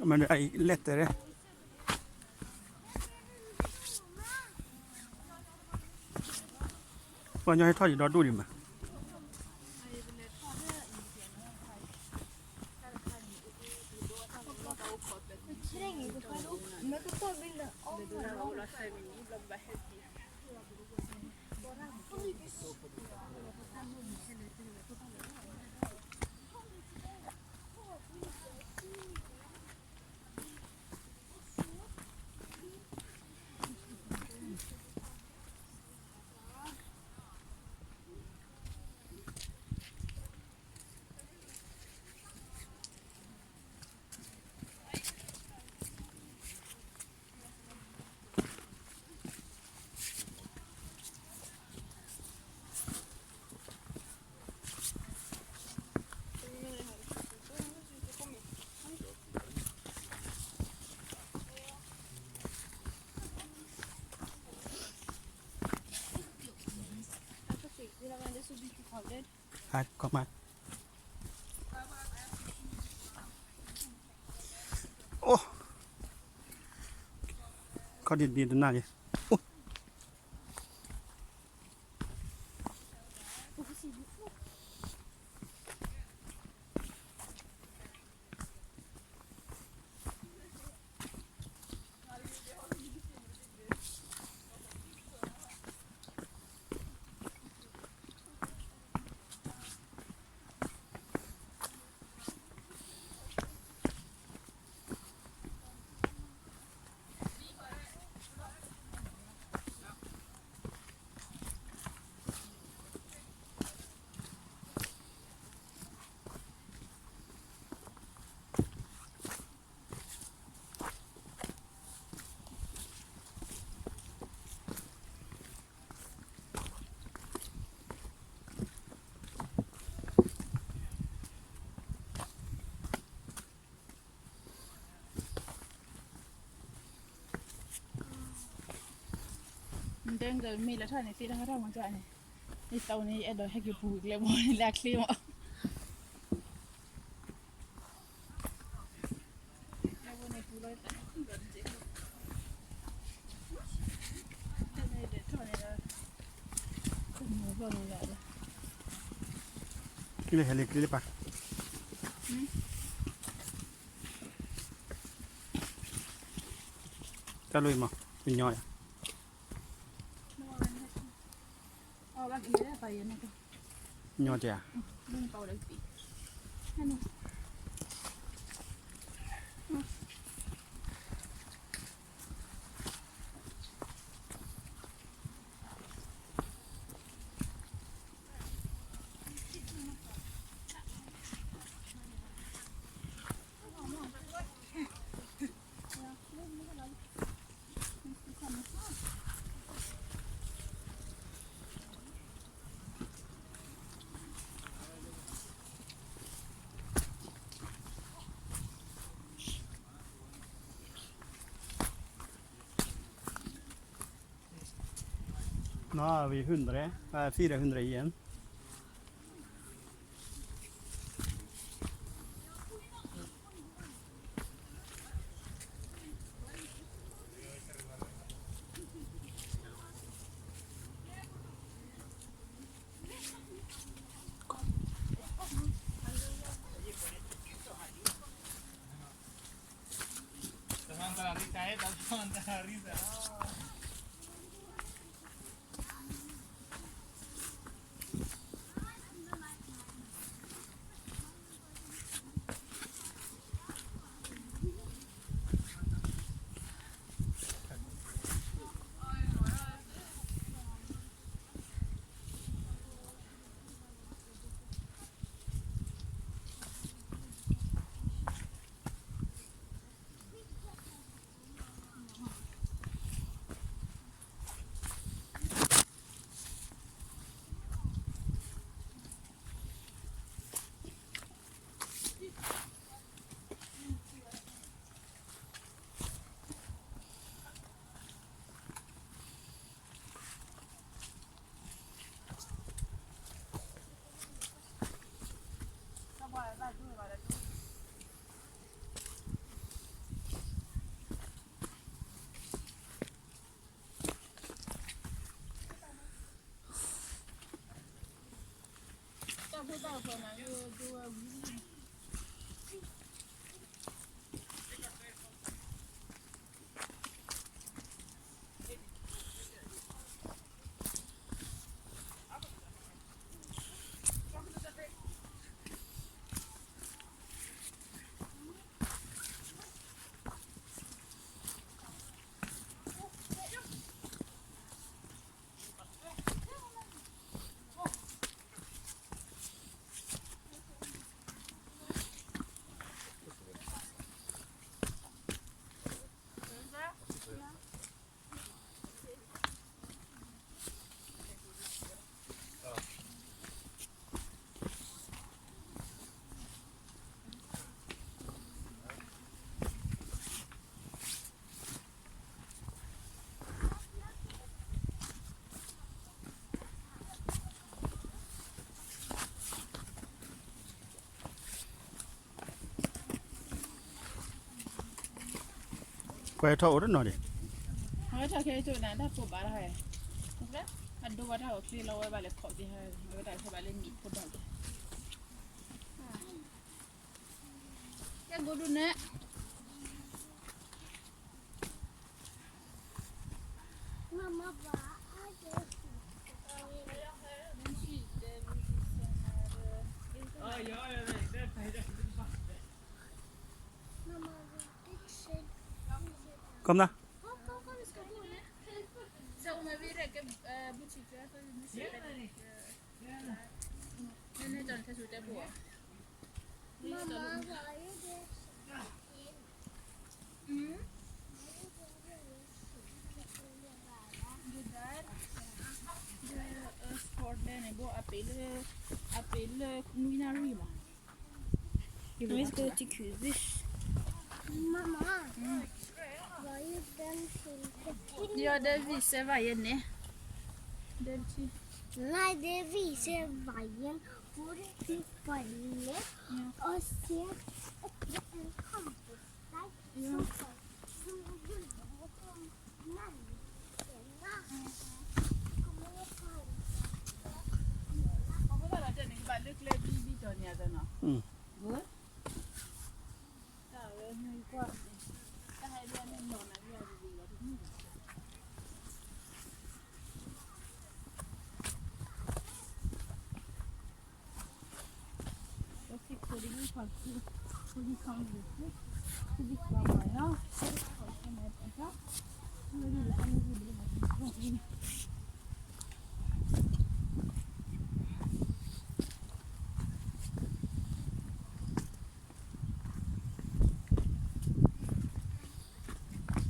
မ့ၢ်အလဲၣ်တဲရဲ ပှၤညီဟဲထီၣ်ယံၤဒီဒူၣ်ဒံးမး Hi, come on. အိၣ် ခီၣ်ဒံးဒံးတနၢ်က့ၤ အိၣ် နတဲကမ့ၢ်လၢထီၣ်န့ၣ် သ့တၢ်ဟဲထီၣ်မၤကၢ်န့ၣ် ယသးဝဲန့ၣ် ယအဲၣ်ဒိးဟဲက့ၤပူၤကျဲဘိန့ၣ်လၢအချ့မး ကျ့လၢဟဲလၢကျ့လၢပၢ် တၢ်လိၣ်အံၤမး ပညီယၤ ညီတဧါ Nå er vi hundre, eh, fire hundre igjen. ကွၢ်ထီၣ်အိၣ်တနီၤဒံး, အဝဲထီၣ်ခဲကၠိနၤ တၢ်ဖိဘၣ်တၢ်ဟဲ, အဒိဘၣ်တၢ်ဂီၤချ့လီၤဝဲဘၣ်လဲၤခိးက့ၤဟဲ, အဝဲတၢ်ခဲဘၣ်လၢမံၤဖိဒီးက့ၤ, ကဲကိးဒူၣ်န့ၣ် ကမနၤ, Scotland န့ၣ် ဘိအပ့ၤလၢ, အပ့ၤလၢ greenery မး, Let's go to Coobish. Mama, why you dancing? Yọ, David စဲဘၣ်ယဲန့ၣ်, David, ငါ David စဲဘၣ်ယဲ, ဘူးဒီး ပှၤလဲ, အစဲ,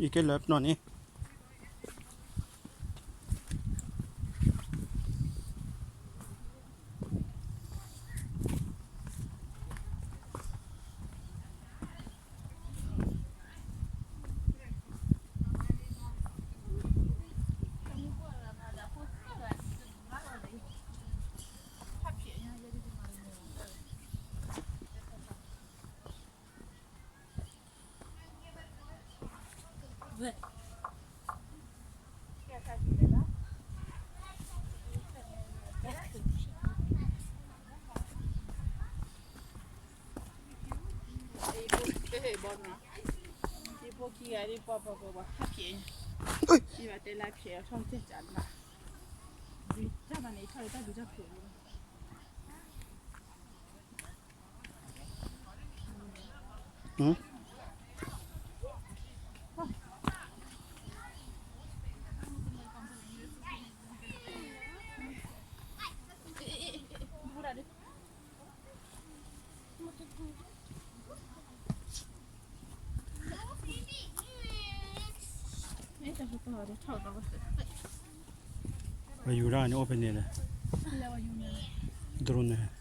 You can love Nonny. ဝဲယူၤဒၣ်န့ၣ်အိၣ်ဖဲန့ၣ်လဲၣ်, drone န့ၣ်.